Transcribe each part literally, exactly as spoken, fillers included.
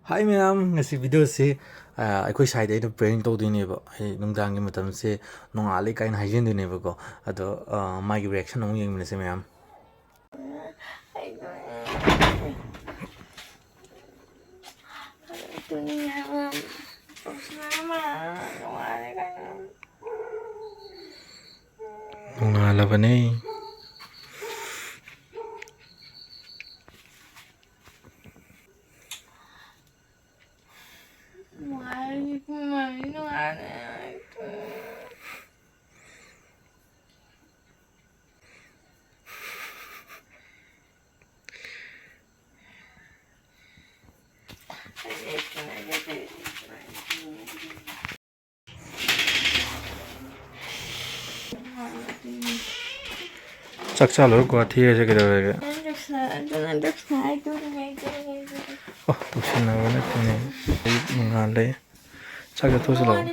ꯍꯥꯏ ꯃꯌꯥꯝ, ꯉꯁꯤ ꯚꯤꯗꯤꯑꯣꯁꯤ, ꯑ, ꯑꯩꯈꯣꯏ ꯁꯥꯏꯗ ꯑꯩꯅ ꯄ꯭ꯔꯦꯡ ꯇꯧꯗꯣꯏꯅꯦꯕ꯫ ꯑꯩ ꯅꯨꯡꯗꯥꯡꯒꯤ ꯃꯇꯝꯁꯦ ꯅꯣꯡꯉꯥꯜꯂꯦ ꯀꯥꯏꯅ ꯍꯥꯏꯖꯤꯟꯗꯣꯏꯅꯦꯕꯀꯣ꯫ ꯑꯗꯣ, ꯑ, ꯃꯥꯒꯤ ꯔꯤꯌꯦꯛꯁꯟ ꯑꯃꯨꯛ ꯌꯦꯡꯃꯤꯟꯅꯁꯦ ꯃꯌꯥꯝ꯫ ꯅꯣꯡꯉꯥꯜꯂꯕꯅꯦ꯫ ꯅꯨꯡꯉꯥꯏꯔꯗꯤ ꯄꯨꯡ ꯃꯔꯤ ꯅꯨꯡꯉꯥꯏꯔꯦ꯫ ꯆꯥꯛ ꯆꯥ ꯂꯣꯏꯔ ꯒꯨꯍꯥꯇꯤ ꯍꯥꯏꯁꯦ ꯀꯩꯗꯧꯔꯒꯦ? ꯑꯣ, ꯇꯧꯁꯤꯟꯅꯕ ꯅꯠꯇꯦꯅꯦ꯫ ꯑꯌꯨꯛ ꯅꯣꯡꯉꯥꯜꯂꯦ꯫ ꯆꯥꯛ ꯆꯥꯊꯣꯛꯑꯁꯤ ꯂꯥꯛꯑꯣ꯫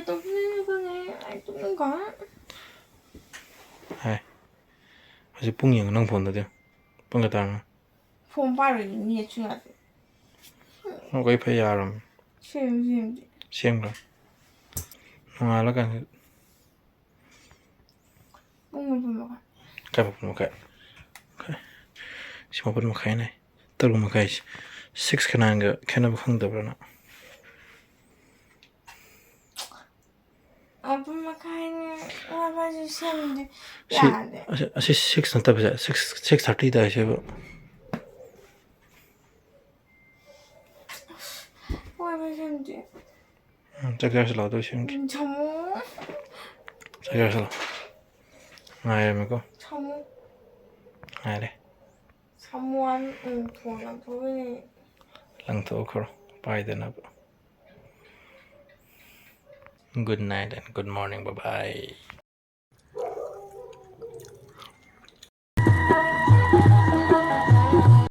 ꯍꯥꯏ꯫ ꯍꯧꯖꯤꯛ ꯄꯨꯡ ꯌꯦꯡꯉꯣ ꯅꯪ ꯐꯣꯟꯗꯗꯤ꯫ ꯄꯨꯡ ꯀꯌꯥ ꯇꯥꯔꯝꯃꯦ? ꯐꯣꯟ ꯄꯥꯏꯔꯣꯏ, ꯅꯦꯠꯁꯨ ꯌꯥꯗꯦ꯫ ꯅꯪ ꯋꯥꯏ ꯐꯥꯏ ꯌꯥꯔꯝꯃꯦ꯫ ꯁꯦꯝꯁꯨ ꯁꯦꯝꯗꯦ꯫ ꯁꯦꯝꯈ꯭ꯔꯣ꯫ ꯅꯣꯡꯉꯥꯜꯂꯀꯥꯟꯗ꯫ ꯄꯨꯡ ꯃꯥꯄꯟ ꯃꯈꯥꯏ꯫ ꯀꯥꯏ ꯃꯥꯄꯟ ꯃꯈꯥꯏ? ꯁꯤ ꯃꯥꯄꯟ ꯃꯈꯥꯏꯅꯦ꯫ ꯇꯔꯨꯛ ꯃꯈꯥꯏꯁꯦ꯫ Six ꯀ nine ꯒ ꯈꯦꯠꯅꯕ ꯈꯪꯗꯕ꯭ꯔꯥ ꯅꯪ? ꯃꯥꯄꯟ ꯃꯈꯥꯏꯅꯦ꯫ ꯋꯥꯏ ꯐꯥꯏꯁꯨ ꯁꯦꯝꯗꯦ꯫ ꯁꯤ, ꯌꯥꯗꯦ꯫ ꯑꯁꯤ, ꯑꯁꯤ six ꯅꯠꯇꯕꯁꯦ, six, six thirty ꯇꯥꯏꯁꯦꯕ꯫ ꯋꯥꯏ ꯐꯥꯏ ꯁꯦꯝꯗꯦ꯫ ꯎꯝ, ꯆꯥꯛ ꯆꯥꯔꯁꯤ ꯂꯥꯛꯑꯣ, ꯑꯗꯨꯒ ꯁꯦꯝꯒꯦ꯫ ꯎꯝ, ꯁꯥꯃꯨ꯫ ꯆꯥꯛ ꯆꯥꯔꯁꯤ ꯂꯥꯛꯑꯣ꯫ ꯉꯥꯏꯔꯝꯃꯦꯀꯣ꯫ ꯁꯥꯃꯨ꯫ ꯉꯥꯏꯔꯦ꯫ ꯁꯥꯃꯨ ꯍꯥꯏꯕ, ꯎꯝ, phone ꯂꯪꯊꯣꯛꯏꯅꯦ꯫ ꯂꯪꯊꯣꯛꯈ꯭ꯔꯣ, ꯄꯥꯏꯗꯅꯕ꯫ Good night and good morning, bye bye꯫